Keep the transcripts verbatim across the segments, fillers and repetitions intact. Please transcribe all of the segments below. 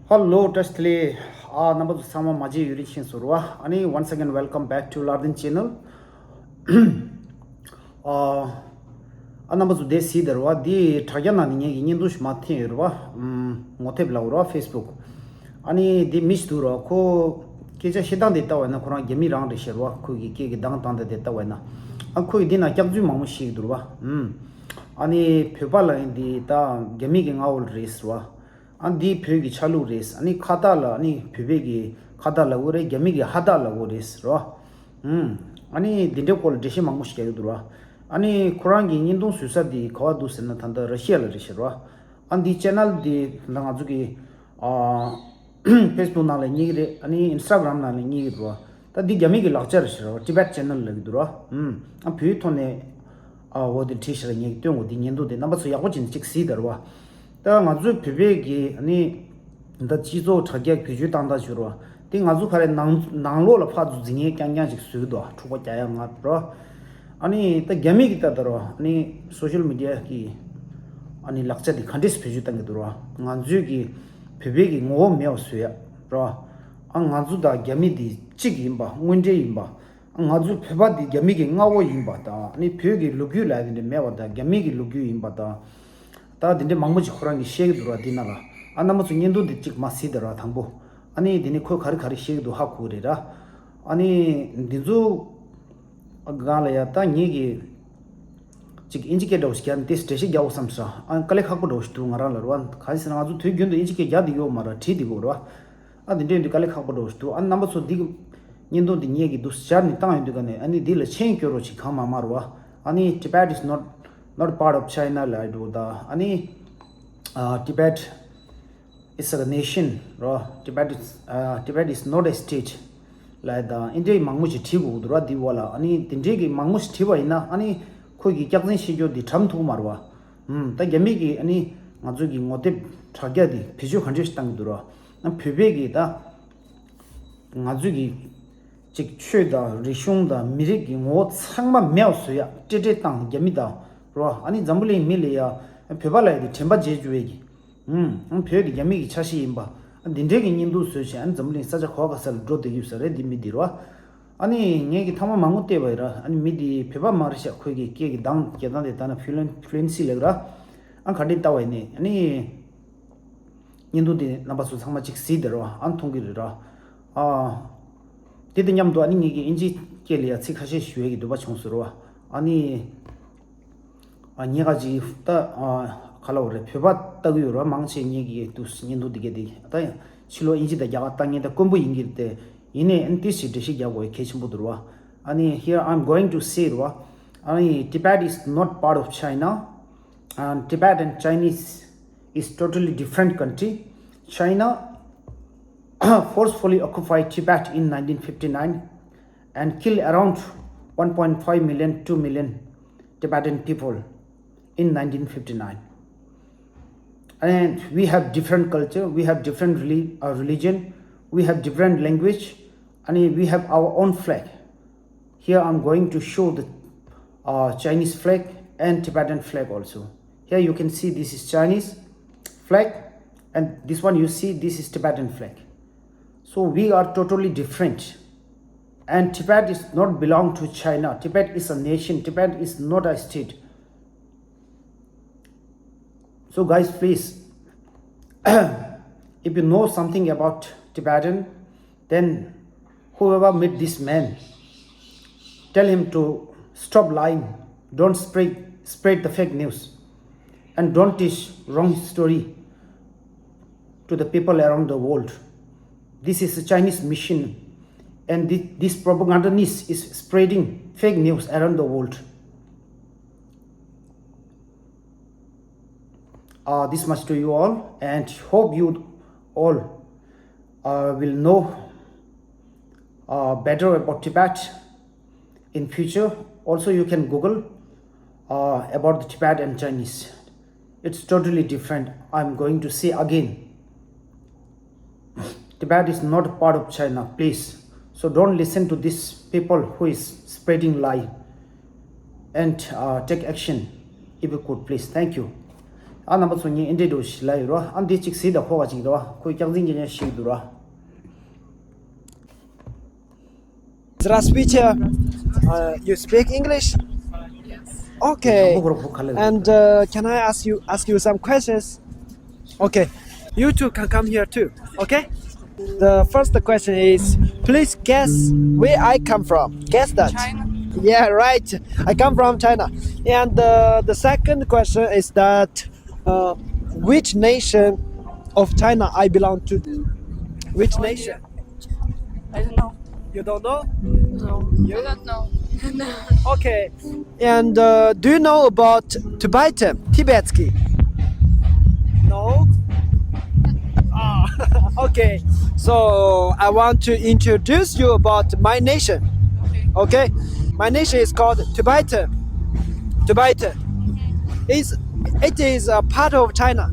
ཧེ་ལོ། བཀྲ་ཤིས་བདེ་ལེགས། ཨ་རྣམ་པ་ཚོ་ཚང་མ་མ་བརྗེད་ཡུན་རིང་ཕྱིན་སོང་ར། ཨ་ནི་once again welcome back to Lardin channel. ཨ་ཨ་རྣམ་པ་ཚོ་དེ་གཟིགས་དེ་ར་བ། དེ་དྲ་རྒྱ་ནང་ནས་ངེད་ཀྱི་བརྙན་ཐུང་ཞིག་མར་འཐེན་ཡོད་ར་བ། ངོ་དེབ་ལབ་ར་བ། Facebook. ཨ་ནི་དེ་མི་ཞིག་འདུག་ར། ཁོ་སྐད་ཆ་བཤད་སྟངས་དེ་ལྟ་བ་ཡིན་ན་ཁོ་རང་རྒྱ་མི་རང་རེད་ཤག་ར་བ། ཁོ་གི་སྐད་ཀྱི་གདངས་བཏང་སྟངས་དེ་ལྟ་བ་ཡིན་ན། ཨ་ཁོ་གི་དེ་ན་སྐྱག་རྫུན་མང་པོ་བཤད་ཀྱི་འདུག་ར་བ། ཨ་ནི་བོད་པ་ལབ་ཡིན་དེ་ད་རྒྱ་མི་གི་མངའ་འོག་རེད་ཟེར་བ། ཨ་འདི་བོད་ཀྱི་ཆ་ལུགས་རེད། ཨ་ནི་ཁ་བཏགས་ལ་ཨ་ནི་བོད་པའི་གི་ཁ་བཏགས་ལབ་དགོས་རེད། རྒྱ་མི་གི་ཧ་བཏགས་ལབ་དགོས་རེད་ཟེར་ར། ཨུམ། ཨ་ནི་འདི་འདྲའི་སྐོར་ལ་འགྲེལ་བཤད་མང་པོ་ཞིག་རྒྱག་གི་འདུག་ར། ཨ་ནི་ཁོ་རང་གི་བརྙན་ཐུང་བཟོ་ས་འདི་ག་བ་འདུག་ཟེར་ན་ད་ལྟ་ར་ཤི་ཡ་ལ་རེད་ཤག་ར། ཨ་འདི་ཆེ་ནལ་འདི་ད་ང་ཚོ་གི་ཨ་Facebook ནང་ལ་རྙེད་ཀྱི་རེད། ཨ་ནི་Instagram ནང་ལ་རྙེད་ཀྱི་འདུག་ར། ད་འདི་རྒྱ་མི་གི་ལག་ཆ་རེད་ཤག་ར། Tibet Channel ལབ་ཀྱི་འདུག་ར། ཨུམ། ཨ་བོད་ཐོག་ནས་ཨ་འོ་དེ་བྲིས་ཤག་ར། ངས་སྟོན་གོ། འདི་བརྙན་ཐུང་དེ་རྣམ་པ་ཚོ་ཡག་པོ་བྱས་ནས་ཅིག་གཟིགས་དར་བ། ད་ང་ཚོའི་བོད་པའི་གི་ཨ་ནི་ད་སྤྱི་ཚོགས་དྲ་རྒྱ་བེད་སྤྱོད་བཏང་སྟངས་ཞུ་རོགས། དེ་ང་ཚོ་ག་རེ་ནང་ནང་ལོགས་ལ་ཕར་ཚུར་འཛིང་ངེས་རྐྱང་རྐྱང་ཅིག་བཟོས་འདུག་འཁྲུག་པ་རྒྱག་ཡ་ང་རོ། ཨ་ནི་ད་རྒྱ་མི་གི་ལྟ་ད་རོ། ཨ་ནི་social media གི་ཨ་ནི་ལག་ཆ་དེ་ག་འདྲས་བེད་སྤྱོད་བཏང་གི་འདུག་རོ། ང་ཚོའི་གི་བོད་པའི་གི་ངོ་བོ་མེད་པ་བཟོ་ཡ་རོ། ཨ་ང་ཚོ་དང་རྒྱ་མི་དེ་གཅིག་ཡིན་པ། དངོས་འབྲེལ་ཡིན་པ། ང་ཚོ་བོད་པ་འདི་རྒྱ་མི་གི་མངའ་འོག་ཡིན་པ་དང་། ཨ་ནི་བོད་ཀྱི་ལོ་རྒྱུས་ལ་དེ་འདྲ་མེད་པ་དང་། རྒྱ་མི་གི་ལོ་རྒྱུས་ཡིན་པ་དང་། ད་དེ་འདྲ་མང་པོ་ཅིག་ཁོ་རང་གིས་བཤད་ཀྱི་འདུག་ར། འདི་ནང་ལ་ཨ་རྣམ་པ་ཚོ་བརྙན་ཐུང་འདི་གཅིག་མར་གཟིགས་དང་ར། དང་པོ་ཨ་ནི་དེ་ནི་ཁོས་ག་རེ་ག་རེ་བཤད་ཀྱི་འདུག་ཧ་གོ་གི་རེད་ར། ཨ་ནི་འདི་ཚོ་སྒང་ལ་ཡ་ད་ངེད་ཀྱིས་ཅིག་ཨིན་ཇི་སྐད་འདྲ་བོ་ཞིག་རྒྱག་ནས་དེ་འགྲེལ་བཤད་རྒྱག་དགོས་བསམ་སོང་། ཨ་དཀའ་ལས་ཁག་པོ་འདྲ་བོ་ཞིག་འདུག་ང་རང་ལ་ར། གང་ཡིན་ཟེར་ན་ང་ཚོ་དུས་རྒྱུན་དུ་ཨིན་ཇི་སྐད་རྒྱག་བསྡད་ཡོད་མ་ར། བྲིས་བསྡད་ཡོད་ར། ཨ་དེ་འདྲ་ཡིན་དུས་དཀའ་ལས་ཁག་པོ་འདྲ་བོ་ཞིག་འདུག་ཨ་རྣམ་པ་ཚོ་འདི་གི་བརྙན་ཐུང་འདི་ངེད་ཀྱིས་འདུག་སྦྱར་ནས་བཏང་ཡོང་དུས་ག་ནས་ཨ་ནི་འདི་ལ་མཆན་སྐྱོར་རོགས་ཅིག་གང་མང་མང་རོ། ཨ་ནི་Tibet is not, not part of China ལབ་འདུག་ད་ཨ་ནི་ཨ་Tibet is a nation རོ། Tibet is, uh, Tibet is not a state ལབ་ད་ཨིན་འདྲའི་མང་པོ་ཞིག་བྲིས་དགོས་འདུག་ར། འདི་འོག་ལ་ཨ་ནི་དེ་འདྲའི་གི་མང་པོ་ཞིག་བྲིས་པ་ཡིན་ན་ཨ་ནི་ཁོ་གི་སྐྱག་རྫུན་བཤད་རྒྱུ་འདི་དྲན་ཐུབ་མ་རེད་བ། ཨུམ། ད་རྒྱ་མི་གི་ཨ་ནི་ང་ཚོ་གི་ངོ་དེབ་དྲ་རྒྱ་འདི་བེད་སྤྱོད་ག་འདྲ་ཞིག་བཏང་གི་འདུག་ར། ཨ་བོད་པའི་གི་ད་ང་ཚོ་གི་ཅིག་ཆོས་དང་རིག་གཞུང་དང་མི་རིགས་ཀྱི་ངོ་བོ་ཚང་མ་མེད་པ་བཟོ་ཡ་ཏྲེ་ཏྲེ་བཏང་། རྒྱ་མི་དང་རོ། ཨ་ནི་འཛམ་བུ་གླིང་མི་ལ་ཡ་བོད་པ་ལ་ཡ་དེ་དྲན་པ་བརྗེད་རྒྱུ་བས་ཀྱི། ཨུམ། བོད་དེ་རྒྱ་མི་གི་ཆ་ཤས་ཡིན་པ། ཨ་འདི་འདྲའི་གི་བརྙན་ཐུང་བཟོས་བྱས་ཨ་ནི་འཛམ་བུ་གླིང་ས་ཆ་ག་བ་ག་ས་ལ་འགྲོ་བསྡད་ཀྱི་ཡོད་ས་རེད། འདི་མི་འདི་རོ། ཨ་ནི་ངས་ཀྱི་ཐ་མག་མང་པོ་བལྟས་པ་ཡིན་ར། ཨ་ནི་མི་འདི་བོད་པ་མ་རེད་ཤག་ཁོས་ཀྱི་སྐད་ཀྱི་གདངས་རྒྱག་སྟངས་དེ་ལྟ་ན་ཕུ་ལུན་ཕུ་ལུན་སི་ལབ་ར། ཨ་ག་འདྲ་ལྟ་བ་ཡིན་ནི། ཨ་ནི་བརྙན་ཐུང་དེ་རྣམ་པ་ཚོ་ཚང་མ་གཅིག་གཟིགས་དེ་རོ། ཨ་མཐོང་གི་རེད་ར། ཨ་དེ་དང་མཉམ་དུ་ཨ་ནི་ངེད་ཀྱི་ཨིན་ཇི་སྐད་ལ་ཡ་ཚིག་ཁ་ཤས་ཞུ་ཡས་ཀྱི་འདོད་པ་བྱུང་སོང་རོ། ཨ་ནི་ཨ་ཉེ་ག་ཅིག་ད་ཨ་ག་ལ་བ་རེད། བོད་པ་ལྟ་གི་ཡོད་ར། མང་ཆེ་ངེད་ཀྱི་དུ་བརྙན་ཐུང་དེ་གས་དེ་ད་ཕྱི་ལོགས་ཨིན་ཇི་དང་རྒྱ་གར་ལྟ་མཁན་ད་དཀོན་པོ་ཡིན་གྱི་རེད་དེ། ཡིན་ནའི་ཨ་ནི་ཏིས་ཞིག་འགྲེལ་བཤད་རྒྱག་དགོས་གལ་ཆེན་པོ་འདུག་ར། ཨ་ནི་here I'm going to say ར། ཨ་ནི་Tibet is not part of China and Tibet and Chinese is totally different country. China forcefully occupied Tibet in nineteen fifty-nine and killed around one point five million, two million Tibetan people in nineteen fifty-nine. And we have different culture, we have different reli- uh, religion, we have different language, and we have our own flag. Here I'm going to show the uh, Chinese flag and Tibetan flag also. Here you can see this is Chinese flag, and this one you see, this is Tibetan flag. So we are totally different. And Tibet is not belong to China. Tibet is a nation. Tibet is not a state. So guys, please, if you know something about Tibetan, then whoever meet this man, tell him to stop lying, don't spread, spread the fake news, and don't teach wrong story to the people around the world. This is a Chinese mission, and thi- this propagandist is spreading fake news around the world. Uh, this much to you all, and hope you all uh, will know uh, better about Tibet in future. Also, you can Google uh, about the Tibet and Chinese. It's totally different. I'm going to say again, Tibet is not a part of China, please. So don't listen to these people who is spreading lie, and uh, take action if you could, please. Thank you. ཨ་རྣམ་པ་ཚོ་ངས་ཨེ་འདྲས་འགྲོ་ཞིག་ལ་ཡོད་རོ། ཨ་འདི་གཅིག་གཟིགས་དང་ཁོ་ག་གཅིག་རོ། ཁོས་སྐྱག་རྫུན་སྐྱག་རྫུན་ཤིག་འདུག་རོ། Здравствуйте. Uh, you speak English? Okay. And uh, can I ask you ask you some questions? Okay. You two can come here too. Okay. The first question is, please guess where I come from. Guess that. China. Yeah, right. I come from China. And uh, the second question is that uh, which nation of China I belong to? Which nation? I don't know. You don't know? No. You? I don't know. Okay. And uh, do you know about Tibetan, Tibetski? No? Ah, okay. So I want to introduce you about my nation. Okay. My nation is called Tibetan. Tibetan. It's, it is a part of China.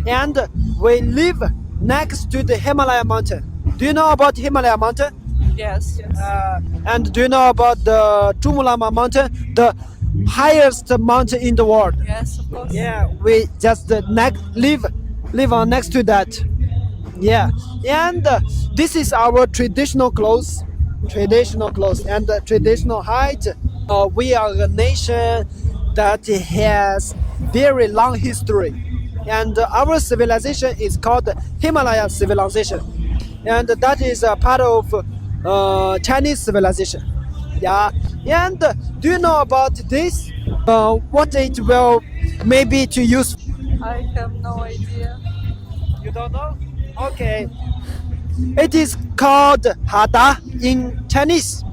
And we live next to the Himalaya mountain. Do you know about Himalaya mountain? Yes. Uh, and do you know about the Chomolungma mountain, the highest mountain in the world? Yes, of course. Yeah, we just uh, next live live on next to that. Yeah, and uh, this is our traditional clothes, traditional clothes, and uh, traditional height. Uh, we are a nation that has very long history, and uh, our civilization is called Himalaya civilization, and that is a part of uh, Chinese civilization. Yeah, and uh, do you know about this? Uh, what it will maybe to use? I have no idea. You don't know? Okay. It is called hada in Chinese,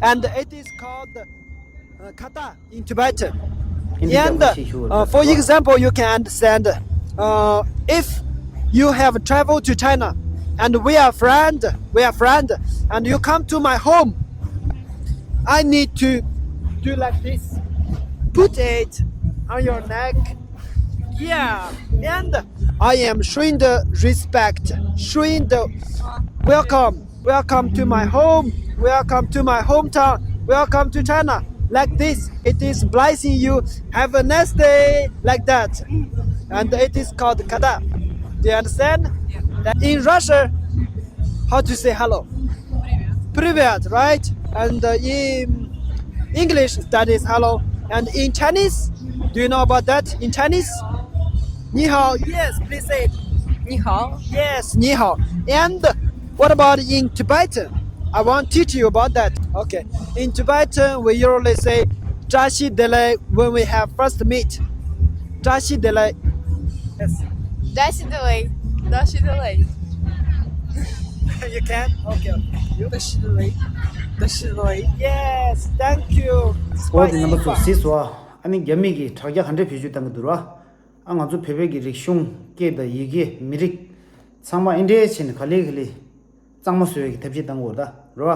and it is called uh, kata in Tibetan. And uh, for example, you can understand uh, if you have traveled to China and we are friend, we are friend, and you come to my home, I need to do like this. Put it on your neck. Yeah, and I am showing the respect, showing the welcome. Welcome to my home. Welcome to my hometown. Welcome to China. Like this, it is blessing you. Have a nice day. Like that. And it is called kata. Do you understand? That in Russia, how to say hello? Привет, right? And uh, in English, that is hello. And in Chinese, do you know about that? In Chinese? 你好. Yes, please say it. 你好. Yes, 你好. And what about in Tibetan? I want to teach you about that. Okay. In Tibetan, we usually say 扎西德勒 when we have first meet. 扎西德勒. Yes. 扎西德勒. 扎西德勒. You can? Okay, okay. You? 扎西德勒. 扎西德勒. Yes, thank you. ཨོ་དེ་རྣམ་པ་ཚོ་གཟིགས་སོ། ཨ་ནི་རྒྱ་མི་གིས་དྲ་རྒྱ་ག་འདྲས་བེད་སྤྱོད་བཏང་གི་འདུག་ར། ཨ་ང་ཚོ་བོད་པའི་གི་རིག་གཞུང་སྐད་དང་ཡི་གེ་མི་རིགས་ཚང་མ་ཨེ་འདྲས་བྱས་ནས་ག་ལེ་ག་ལེ་གཙང་མ་བཟོ་ཡས་ཀྱི་ཐབས་ཤེས་བཏང་གི་ཡོད་ད་རེད་བ།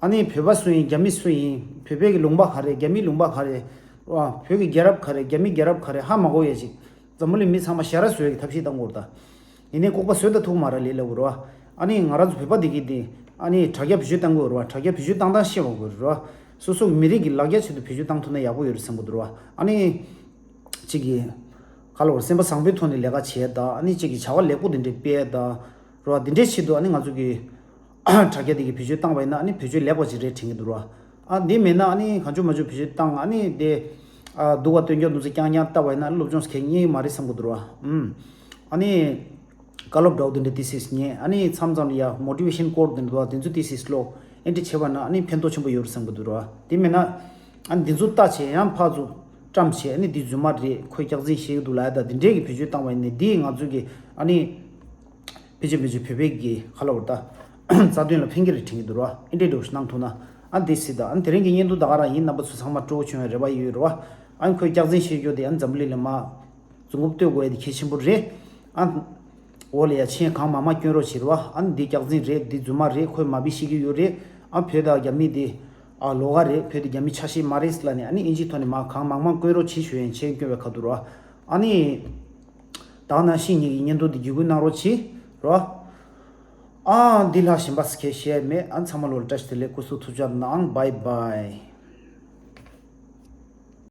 ཨ་ནི་བོད་པ་སུ་ཡིན་རྒྱ་མི་སུ་ཡིན་བོད་པའི་གི་ལུང་པ་ག་རེ་རྒྱ་མི་ལུང་པ་ག་རེ་རེད་བ། བོད་ཀྱི་རྒྱལ་རབས་ག་རེ་རྒྱ་མི་རྒྱལ་རབས་ག་རེ་ཧ་མ་གོ་ཡས་ཅིག་འཛམ་བུ་གླིང་མི་ཚང་མ་ཞ་ར་བཟོ་ཡས་ཀྱི་ཐབས་ཤེས་བཏང་གི་ཡོད་ད། ཡིན་ནའི་ལྐུགས་པ་བཟོས་ད་ཐུག་མ་རེད་ལས་སླ་བོ་རེད་བ། ཨ་ནི་ང་རང་ཚོ་བོད་པ་འདི་གི་འདི་ཨ་ནི་དྲ་རྒྱ་བེད་སྤྱོད་བཏང་གི་ཡོད་རེད་བ། དྲ་རྒྱ་བེད་སྤྱོད་བཏང་སྟངས་ཤེས་པ་དགོས་རེད་བ། སོ་སོ་གི་མི་རིགས་ཀྱི་ལ་རྒྱ་ཆེད་དུ་བེད་སྤྱོད་བཏང་ཐུབ་ན་ཡག་པོ་ཡོད་རེད་བསམ་གི་འདུག་ར། ཨ་ནི། གཅིག་གིས། ག་ལ་བར་སེམས་པ་བཟང་པོའི་ཐོག་ནས་ལས་ཀ་བྱས་ད་ཨ་ནི་གཅིག་གིས་བྱ་བ་ལེགས་པོ་དེ་འདྲས་སྤེལ་ད། ར་དེ་འདྲས་ཆེད་དུ་ཨ་ནི་ང་ཚོ་གི་དྲ་རྒྱ་དེ་གི་བེད་སྤྱོད་བཏང་བ་ཡིན་ན་ཨ་ནི་བེད་སྤྱོད་ལེགས་པ་ཅིག་རེད་དྲན་གི་འདུག་ར། ཨ་འདི་མེད་ན་ཨ་ནི་གང་བྱུང་མ་བྱུང་བེད་སྤྱོད་བཏང་ཨ་ནི་དེ། ཨ་སྡུག་པ་སྟོན་རྒྱུ་འདུག་ཚེ་རྐྱང་རྐྱང་ལྟ་བ་ཡིན་ན་ཨ་ནི་སློབ་སྦྱོང་གལ་རྙེད་ཀྱི་མ་རེད་བསམ་གི་འདུག་ར། ཨུམ། ཨ་ནི། བཀའ་སློབ་འདྲ་བོ་དེ་འདྲ་ཏི་སིས་ཉན་ཨ་ནི་མཚམས་མཚམས་ལ་ཡ་མོ་ཊི་ཝེ་ཤན་ཀོར་དེ་འདྲ་འདུག་བ་དེ་ཚོ་ཏི་སིས་ཀློག་ཨེ་འདྲ་བྱེད་པ་ན་ཨ་ནི་ཕན་ཐོགས་ཆེན་པོ་ཡོད་རེད་བསམ་གི་འདུག་ར། དེ་མེད་ན་ཨ་ནི་དེ་ཚོ་ལྟ་བྱས་ཡང་ཕར་ཚུར་བཀྲམ་བྱས་ཨ་ནི་འདི་རྫུན་མ་རེད་ཁོས་སྐྱག་རྫུན་བཤད་གི་འདུག་ལབ་ཡ་ད་དེ་འདྲས་ཀྱི་བེད་སྤྱོད་བཏང་བ་ཡིན་ནའི་འདིས་ང་ཚོ་གི་ཨ་ནི་ཕལ་ཆེར་ཕལ་ཆེར་བོད་པའི་གི་ཁ་ལ་བར་ད་རྩ་དོན་ལ་ཕན་གི་རེད་དྲན་གི་འདུག་ར། ཨེ་འདྲས་འདྲ་བོ་ཞིག་གནང་ཐུབ་ན་ཨ་ནི་དེ་སྲིད་ད་ཨ་ནི་དེ་རིང་གི་བརྙན་ཐུང་ད་ག་རང་ཡིན། རྣམ་པ་ཚོ་ཚང་མ་སྤྲོ་བོ་བྱུང་བའི་རེ་བ་ཡོད་རེད་བ། ཨ་ནི་ཁོས་སྐྱག་རྫུན་བཤད་རྒྱུ་དེ་ཨ་ནི་འཛམ་བུ་གླིང་ལ་མ་རྫུན་རྐུབ་གཏོད་དགོས་ཡ་དེ་གལ་ཆེན་པོ་རེད། ཨ། འོག་ལ་ཡ་མཆན་གང་མང་མང་སྐྱོན་རོགས་བྱེད་རོགས། ཨ་ནི་འདི་སྐྱག་རྫུན་རེད། འདི་རྫུན་མ་རེད། ཁོས་མ་བི་ཤེས་ཀྱི་ཡོད་རེད། ཨ་བོད་དང་རྒྱ་མི་འདི་ཨ་ལོགས་ཀ་རེད། བོད་དང་རྒྱ་མི་ཆ་ཤས་མ་རེད་ལབ་ནས་ཨ་ནི་ཨིན་ཇིའི་ཐོག་ནས་མ་གང་མང་མང་སྐྱོན་རོགས་བྱེད་ཞུ་ཡ་ཡིན། མཆན་སྐྱོན་པའི་ཁ་ཐུག་རོགས། ཨ་ནི་ད་ག་ནང་བཞིན་ངེད་ཀྱི་བརྙན་ཐུང་འདི་བརྒྱུད་སྐུལ་གནང་རོགས་བྱེད་རོགས། ཨ་འདི་ལྷག་གཞན་པ་སྐད་བཤད་མེད། ཨ་ཚང་མ་ལོ་ལ་བཀྲ་ཤིས་བདེ་ལེགས། སྐུ་གཟུགས་ཐུགས་ཅག་གནང་། བའི་བའི།